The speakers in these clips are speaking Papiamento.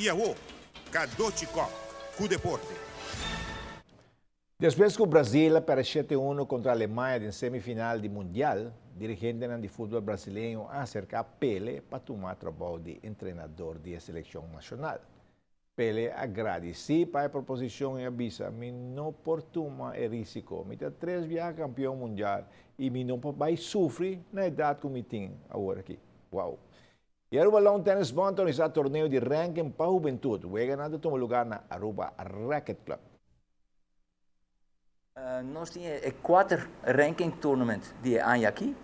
Y awo, Cadochi Kock, cu deporte. Despues cu Brasil a perde 7-1 contra Alemania den semifinal di Mundial, dirigente di futbol brasileño a acerca Pele pa tuma trabou di entrenador di seleccion nacional. Pele a gradici pa e proposicion y a bisa: "Mi no por tuma e risico, mi ta tres biaha campeon mundial y mi no por bay sufri na edad cu mi tin awor aki." Wow! Y Aruba Lawn Tennis Bond a organisa torneo di ranking pa hubentud. Weganan ta tuma luga na Aruba Racket Club. Nos tin cuater ranking tournament di aña aki.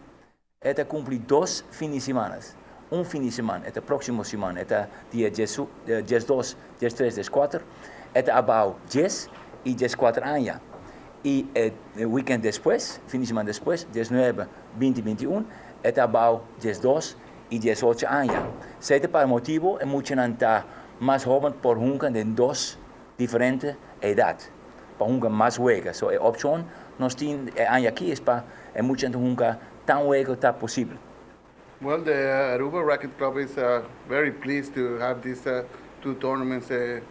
E ta cumpli 2 fin di siman. Un fin di siman, e proximo siman, ta dia 12, 13, 14. E ta abou 10 y 14 aña. Y weekend despues, fin di siman despues, 19, 20, 21, ta abou 12 y 18 aña. Esey pa motibo, e mucha ta mas hoben por hunga den dos diferente edad. Pa hunga mas wega. So, e opcion nos tin aña aki ta pa e mucha hunga tanto wega ta posibel. Well, the Aruba Racket Club is very pleased to have these two tournaments the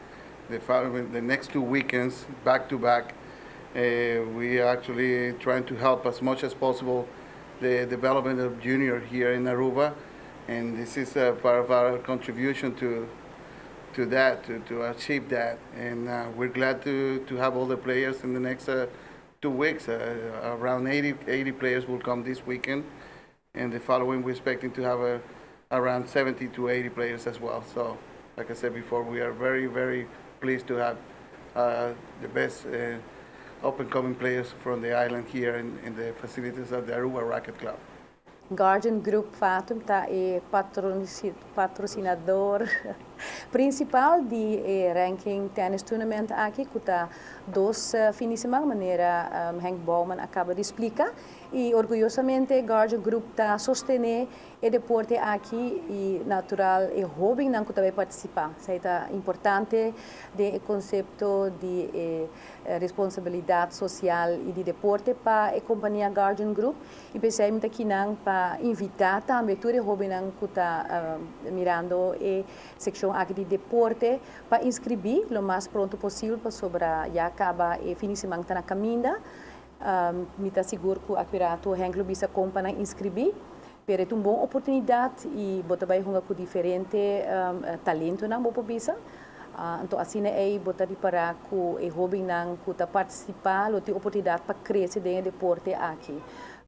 next 2 weekends back to back. We are actually trying to help as much as possible the development of junior here in Aruba, and this is part of our contribution to that, to achieve that. And we're glad to have all the players in the next 2 weeks. Around 80 players will come this weekend, and the following we're expecting to have around 70 to 80 players as well. So, like I said before, we are very, very pleased to have the best up-and-coming players from the island here in the facilities at the Aruba Racket Club. Guardian Group Fatum ta e patrocinador principal di ranking tennis tournament aki, cu ta 2 fin di siman, manera Henk Bouwman a caba di splica. Y orguyosamente Guardian Group ta sostene e deporte aki y natural e hobennan cu tambe participa. Esey ta importante di concepto di responsabilidad social y di deporte pa e compania Guardian Group y pesey aki nan pa invita tambe tur e hobennan cu ta mirando e seccion aki di deporte pa inscribi lo mas pronto posibel, pasobra ya caba e fin di siman ta na caminda. Mi ta sigur cu aki rato Henk lo bisa con pa inscribi, pero ta un bon oportunidad y bo ta bay hunga cu diferente talentonan, bo bisa. Anto asina ey bo ta ripara cu e hobennan cu ta participa lo tin oportunidad pa crece den deporte aki.